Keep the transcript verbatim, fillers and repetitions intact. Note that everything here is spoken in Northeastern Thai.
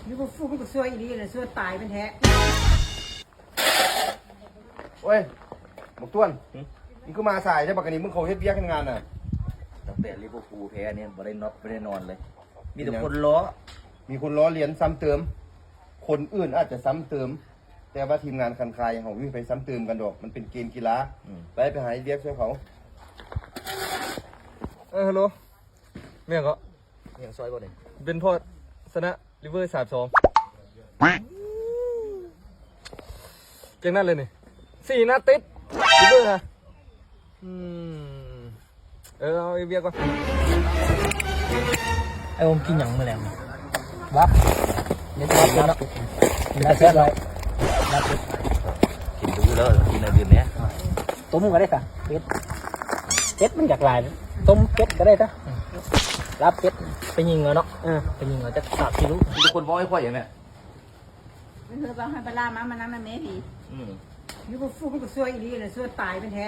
นี่กูฟูกูซวยอีหลีนะซวยตายเป็นแท้ โอ้ย บักต้วน หึ มึงคือมาสายแท้บักอันนี้ มึงเขาเฮ็ดเวียกเฮ็ดงานน่ะ ตั้งแต่ลิเวอร์พูลแพ้เนี่ยบ่ได้นอน บ่ได้นอนเลย มีแต่ เป็นหยัง คนล้อ มีคนล้อเลียนซ้ำเติม คนอื่นอาจจะซ้ำเติม แต่ว่าทีมงานคันคายเขาไม่มีไปซ้ำเติมกันดอก มันเป็นเกมกีฬา อืม ไป ไปหาเฮ็ดเวียกช่วยเขา เออ ฮัลโหล แม่งก็ ยังซอยบ่เนี่ย เป็นพอชนะลิเวอร์สามสอง จังนั้นเลยนี่ สี่นัดติด ลิเวอร์ฮะ อืม เออ เอาไอ้เวียกก่อน ไอ้โอมกินหยังมาแล้ว วับ เด็ดวับเลยเนาะ เป็นตาแซ่บเลย วับ กินดูแล้ว กินอะไรแบบเนี้ย ต้มก็ได้ค่ะ เป็ด เป็ดมันอยากหลาย ต้มเป็ดก็ได้จ้ะ ลาบเป็ด ไปยิงเอาเนาะ เออ ไปยิงเอาจักสามสี่ลูก มีคนบอกให้ข่อยอย่างเนี้ย เออ บอกให้ปลาร้ามา มานั่งนำแม่พี่ อืม นี่กูฟูกูซวยอีหลีนะซวยตายเป็นแท้